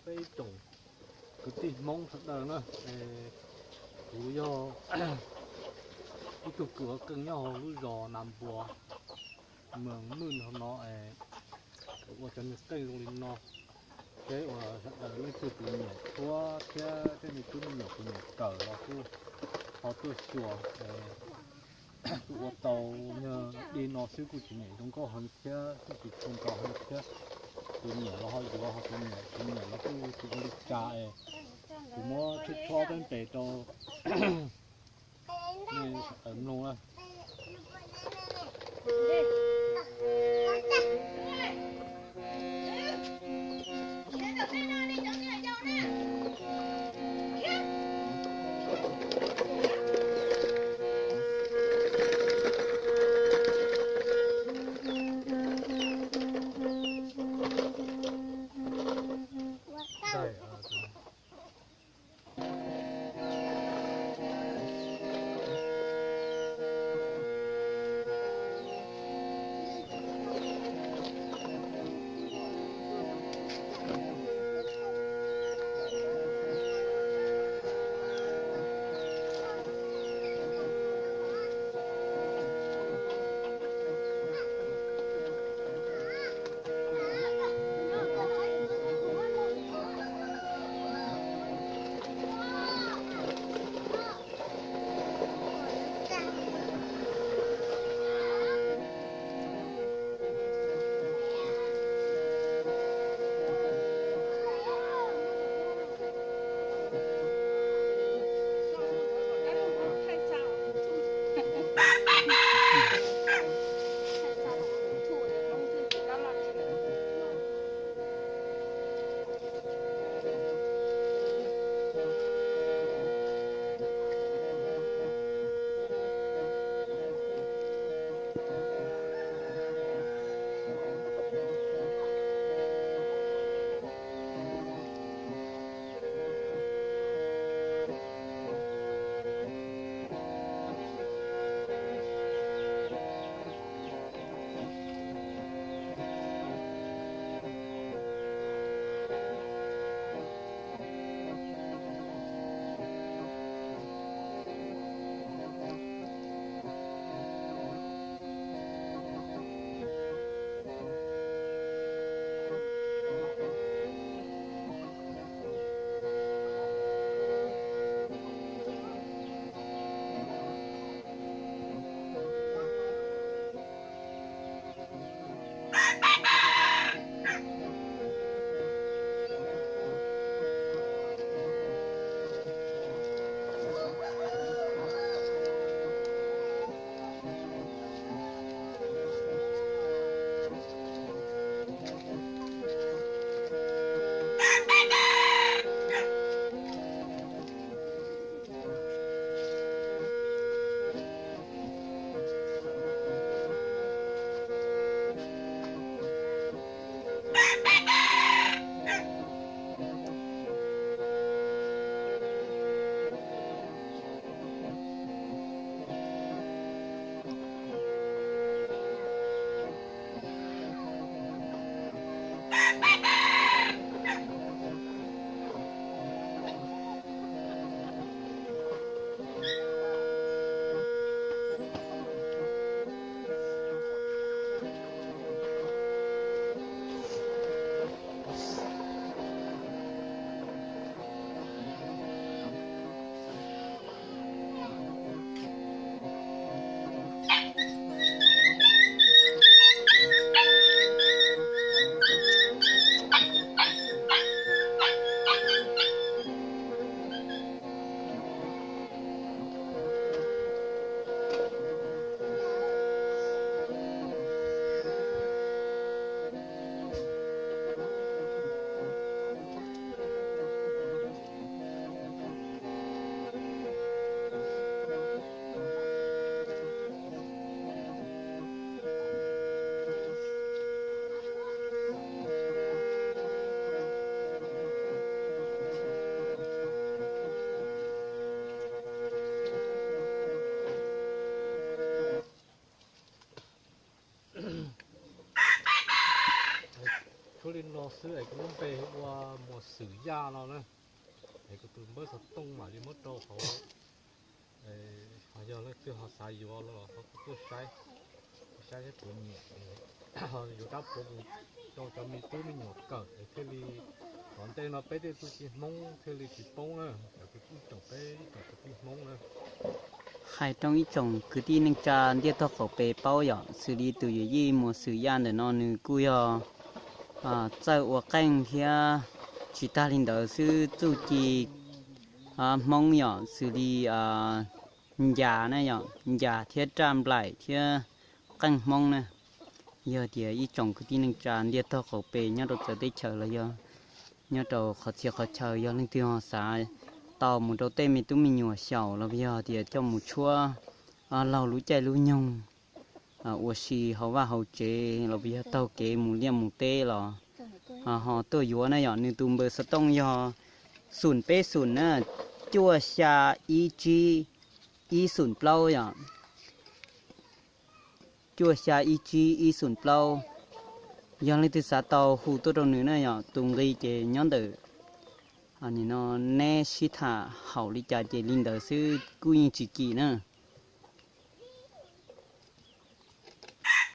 Peb ib tsoom kwv tij Hmoob sawv daws na, kuv yog ib tug kws ua keej nyob hauv lub zos Nas Npuas, moos Mwj hauv no, ua cov niag qeej zoo li no. Peb ua sawv daws leej twg tus niam tshuab thiab tej me tub me nyuam tus niam kawm los kuj ho tuaj xyuas. Kuj ua tau nyuag dej no xwb kuj tsis niam zoo nkauj heev thiab kuj tsis tshua ntau heev thiab. Tus niam los ho yuav, ho tus niam, tus niam los kuj tsis ua li cas es kuv muab tshuab tshuab peb ntes rau nej sawv daws mloog na. Xwb es kuv lub npe hu ua Muas Xwm Yaj no na. Es kuv tus npawb xov tooj mam li muab rau hauv, ho yog leej twg ho xav yuav los ho kuj tuaj saib, saib thiab puav nyiam, yuav rab puav mus rau cov me tub me nyuam kawm es thiaj li, tom ntej no peb tej txuj ci Hmoob thiaj li tsis poob na. Cov kwv tij tsoom peb tsoom kwv tij Hmoob na, hais rau ib tsoom kwv tij neej tsa ntiaj tog qaum pes paub yom, xws li tus yuam yij Muas Xwm Yaj ntawm no nws kuj yog txawj ua qeej thiab, tsis tag li ntawd xwb txuj ci Hmoob yom, xws li ncas na yom, ncas thiab raj nplaim thiab qeej Hmoob na. Yog tias ib tsoom kwv tij neej tsa ntiaj tog qaum pes nyob rau txawv teb chaws los yog nyob rau qhov txhia qhov chaw, yog leej twg ho xav tau mus rau tej me tub me nyuam xyaum los yog tias coj mus tshuab laug lub caij lub nyoog, ua si hauv vaj hauv tsev los yog taug kev mus liaj mus teb los ho tuaj yuav na yom. Nws tus npawb xov tooj yog xoom peb xoom na, cuaj xya ib tsib ib xoom plaub yom. Cuaj xya ib tsib ib xoom plaub. Yog leej twg xav tau hu tuaj rau nws na yom, tus nqi ces nyob ntawm, nim no neb sib tham haum li cas ces li ntawd xwb kuj yeej tsis kim na.